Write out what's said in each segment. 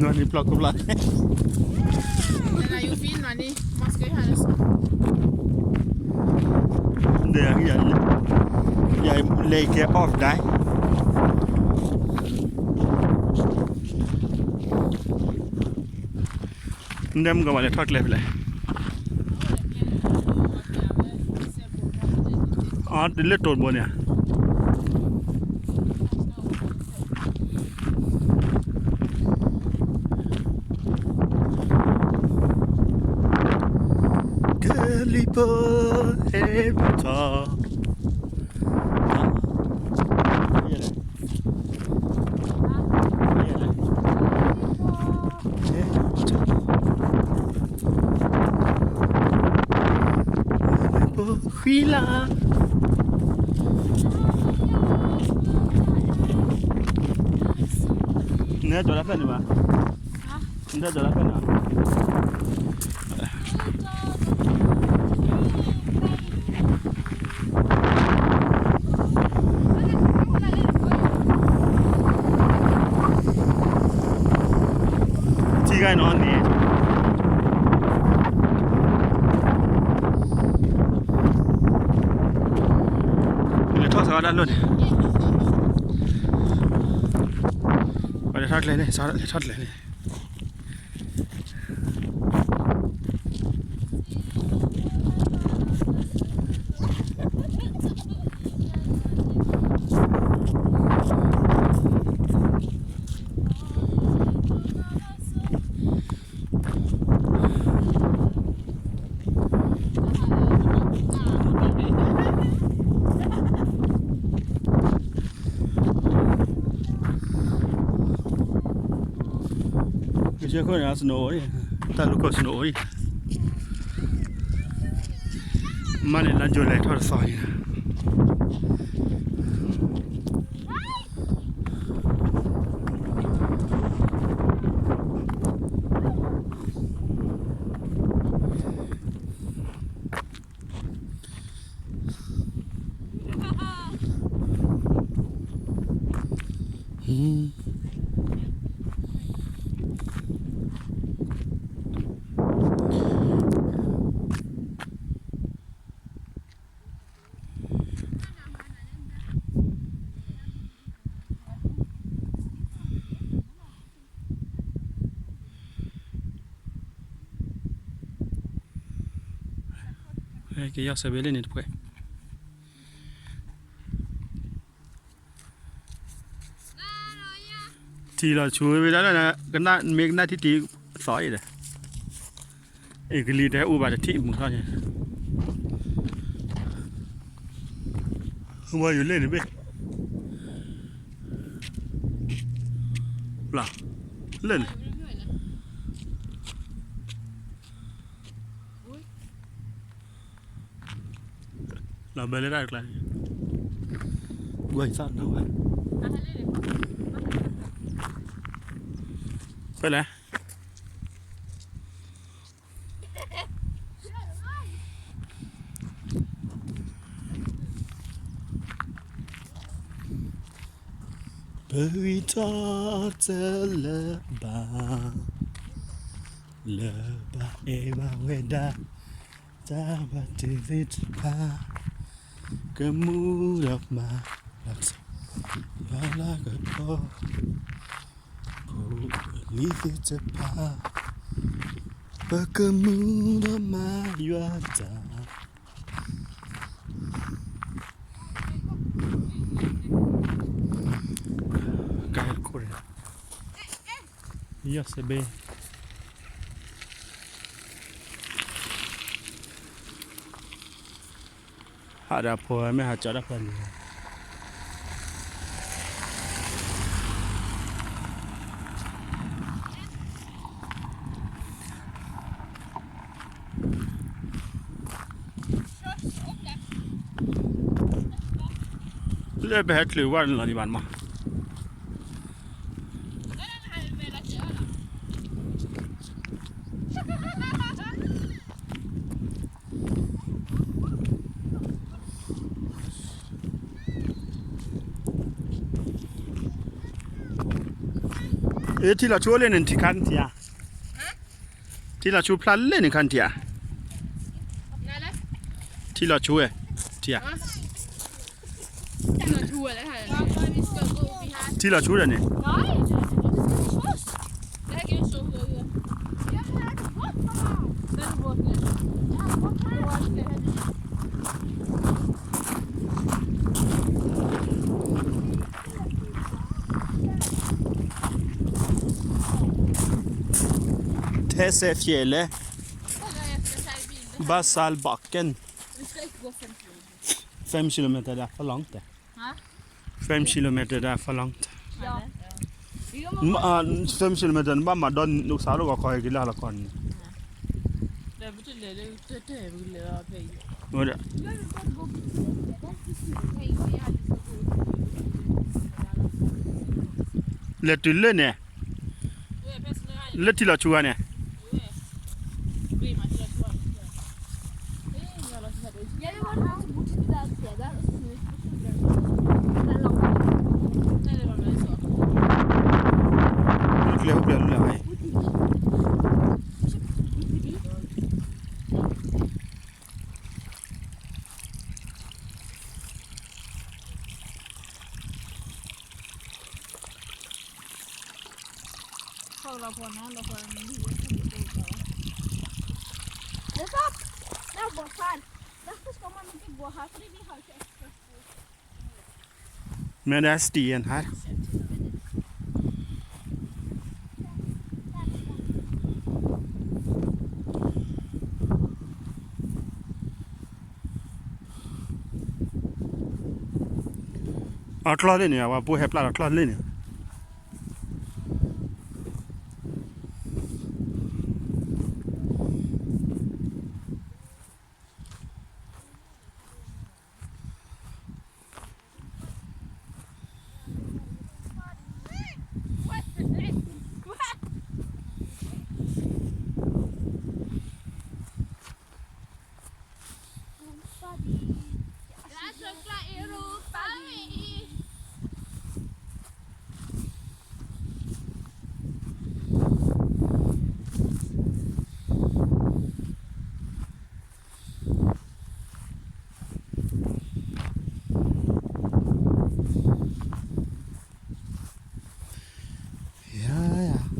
နွံနံၣ်ဖျီခိၣ်ဖျီ ဒီး ယလဲၤကဲ off ဒၣ် နမ့ၢ်ကဘၣ်လဲၤထီၣ်ကျဲဖဲလဲၣ်. အီ တလၢတိၢ်တဘိန့ၣ်ဧါ. ကလံၤဖိဟဲထီၣ် ဃံလၤ နဟဲကၠီၤတၢ်ဖျၢၣ်န့ၣ်ဘၣ်. နဟဲကၠီၤတၢ်ဖျၢၣ်န့ၣ်ဘၣ်. ထံဂၤနီၤန့ၣ် လဲၤထီၣ်စးဝါဒၣ်လီၢ်န့ၣ် ပလဲၤထီၣ်ကျဲန့ၣ် စးဝါဒၣ်လဲၤထီၣ်ကျဲန့ၣ် ကစၢၢ်ခိၣ်န့ၣ် snow အိၣ်, တၢ်လူၢ်ခိၣ် snow အိၣ်, မ့ၢ်န့ၣ် လါယူၤလံ ထီၣ်တသီန့ၣ် က့ၤယီၢ်စဲးဘ့လ့ၣ်န့ၣ်တဖှဲး ထံၣ်လီၤဆူဝဲဒၣ်လၢ ကနၣ်မ့ၢ်ကနၣ်ထံၣ်တံၢ်သီအံၤဒီး အ့ၣ်ကလံၤတဟဲအိၣ်ဘၣ်တထံၣ်မုာ်ထီၣ်န့ၣ် ဝဲယူၤလ့ၣ်န့ၣ်ဘ့ၣ် လၢန့ၣ် လီၤဘၢလၢတၢ်တကျါန့ၣ် ကွၢ်ယသၣ်နၤဝဲ ဖဲလဲၣ် ပဂံၢ်ထီၣ်တလၢဘၣ် လၢဘၣ်အဲၣ်ဘၣ်ဝဲဒၣ် တၢ်ဘၣ်တ့ၢ်သ့ၣ်တဖၣ် ကမူဒီးမၤ လီၤတံၢ် ယွၤလၢကပီၤ ဖိလံၤသ့ၣ်တဖၣ် ပကမူဒီးမၤယွၤတၢ် ကဲခိၣ် ယီၢ်စဲးဘ့ ဟးဒၣ်ဖိမ့ၢ်ဟးကၠီတၢ်ဖျၢၣ်န့ၣ် လၢပဟဲချုးဝဲလီၤဒံးဘၣ်မး ယ ထံလီၤဆူအိၣ်လၢန့ၣ် ထံခါန့ၣ်ထံဧါ, ထံလီၤဆူဖျါလၢန့ၣ်ခါန့ၣ်ထံဧါ, ထံလီၤဆူဝဲ, ထံဧါ, ထံလီၤဆူဒီးန့ၣ် ထဲစဲးဖျဲးလဲၣ်, ဘၣ်စၢ်ဘၣ်ကဲၣ်, fem kilometer daarvan langt, fem kilometer daarvan langt, fem kilometer နဘၣ်မၤဒီးနကစးလီၤကီးခီက့ၤလၢဟလီၤကီးန့ၣ်, လဲၤတုၤလၢန့ၣ်, လၢထံလီၤဆူဂၤန့ၣ် ကျဲအိၣ်ကျဲလၢလၢဟဲ, မ့ၢ်ဒၣ်စတံၣ်ယဲၢ်ဟါ အချီၣ်လၢန့ၣ် အဝဲပူၤဟဲပျၢ်ဒီးချီၣ်လၢန့ၣ် ယၤယၤ,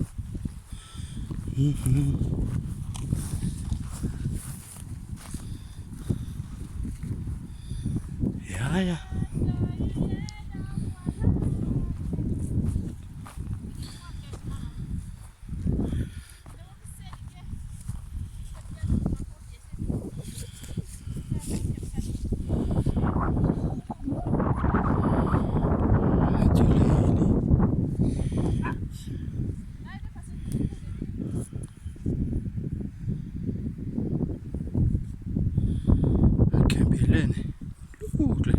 ယၤယၤ. အခဲဘ့ၣ်လဲၣ်န့ၣ် လူၤကျဲ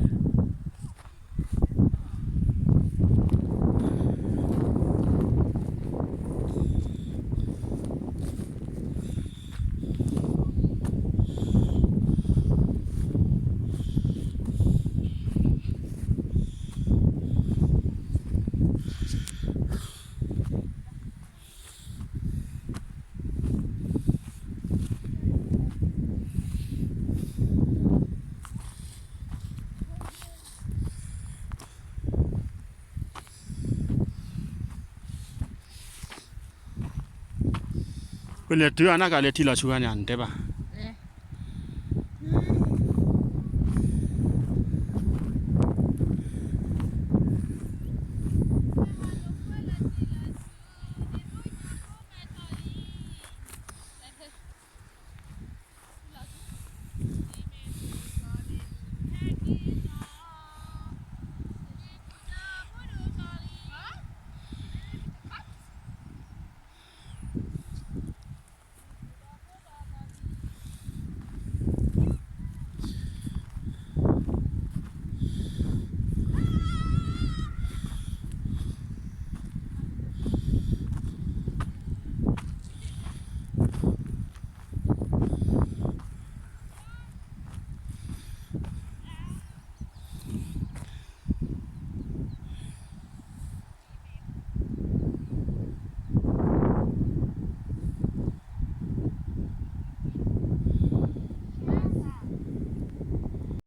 ပလဲၤတုၤအနၢ်ကလဲၤထံလီၤဆူဂၤန့ၣ် နတဲဘၣ်